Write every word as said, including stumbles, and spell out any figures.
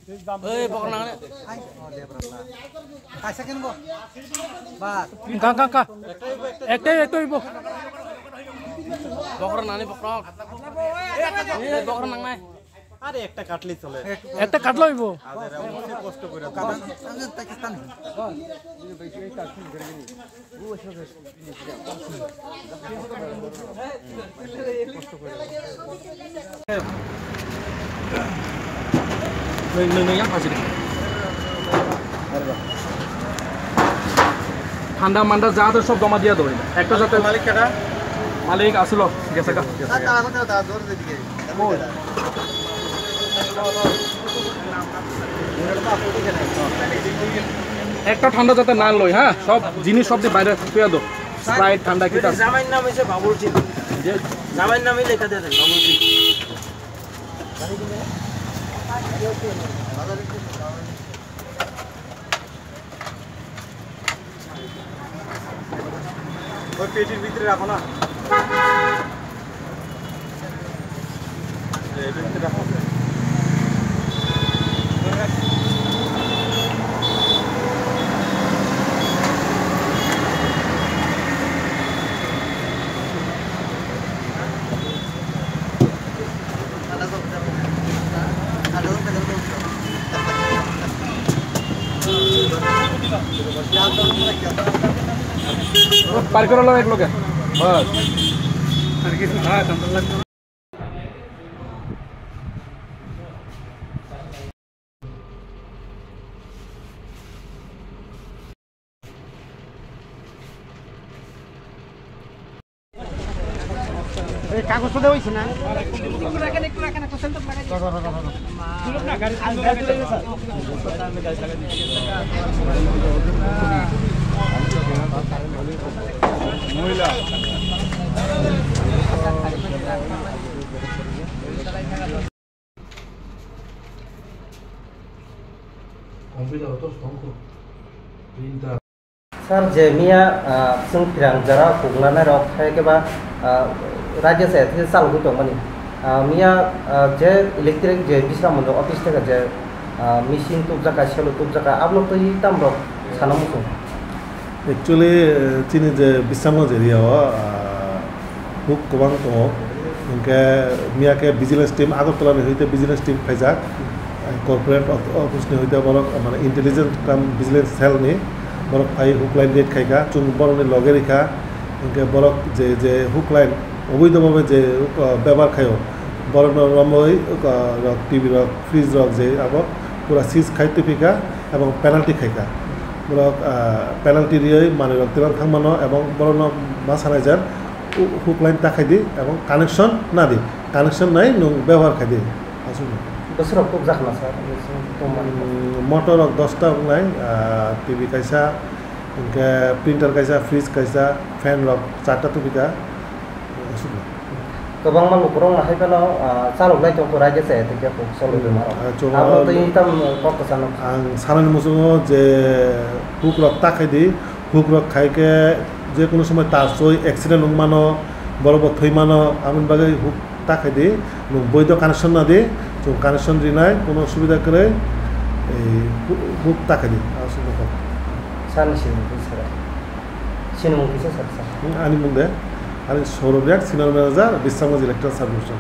Ei, bokhorok nangnai. Kaisa khe nungo. Bas. Ka, ka, ka. Ektai, ektai bo. Bokhorok nangnai, bokhorok. Ei, bokhorok nangnai. আরে একটা কাটলেই চলে। একটা কাটলে হইব। আরে, অবশ্যই কষ্ট করে। ঠান্ডা মান্ডা যা আছে সব জমা দিয়া দেবো। একটা সাথে মালিক কেডা? মালিক আসলো, গেছে গা। একটা ঠান্ডা যাতে না লই, হ্যাঁ, সব জিনিস সব দিয়ে বাইরে থুয়ে দো। স্প্রাইট, ঠান্ডা, কিতা? জামাইর নাম হইছে বাবুল সিং। যে জামাইর নামই লেখা দিয়ে দেন, বাবুল সিং। ওই পেটির ভিতরে রাখো না। এই ভিতরে রাখো। বার করে লো এক লোকে। বাস। এই কাগজ তো দেওয়া হয়েছে না? মহিলা। Computer to songko. Printer. Sir, je miya, ah, chwng phirang jora huknanai rok hai khe ba, ah, raida se thik chalogwi tongmani. Ah, miya, ah, je electric je Bisram Mondol office theke je, ah, machine tubjaka, selo tubjaka, abono twi tam rok sana muchung. Actually, eh, chini je Bisramganj area o, ah, huk kwbang tongo. Hinkhe miya khe vigilance team Agartala ni hoite vigilance team phaijak. Eh, corporate of-, office ni hoite borok, mane, intelligence cum vigilance cell ni borok phai huk line raid khaikha, chwng borok ni loge rikha. Hinkhe borok je, je huk line oboi dobo je, uh, bebohar khaio, borok no romwi, uh, rok T V rok, fridge rok je abo pura seize khai twi phika. Ebong penalty khaikha. Borok, ah, penalty riwi manwi rok tilang thangmano ebong borokno ma sanai jar, u-, huk line ta khaidi ebong connection nadi, connection nai nwng bebohar khaidi. Aswkno. Bwswk rok tubjakna sir? Mm, motor rok dosta wngnai, ah, T V kaisa, hinkhe printer kaisa, fridge kaisa, fan rok charta tubika. Aswkno. Kwbangma lukurokno hai phano, ah, chaloknai tongkha, raida se tongkha kok cholwi rwma rok. Ah, chwng abo aro twi tam kok kwchangno. Ang sanani muchungo je huk rok ta khaidi, huk rok khai khe je kono somoi ta soi accident wng mano, borok bo thwi mano, aboni bagwi huk ta khaidi, nwng boido connection nadi, chwng connection rinai, kono subida kwrwi, ei, hu-, huk ta khaidi, aswkno kok. Sani sini kisa. Sini mung kisa sir, sir. Hmm, ani mung de, ani Saurabh Riak, Senior Manager, Bisramganj Electoral Sub Division.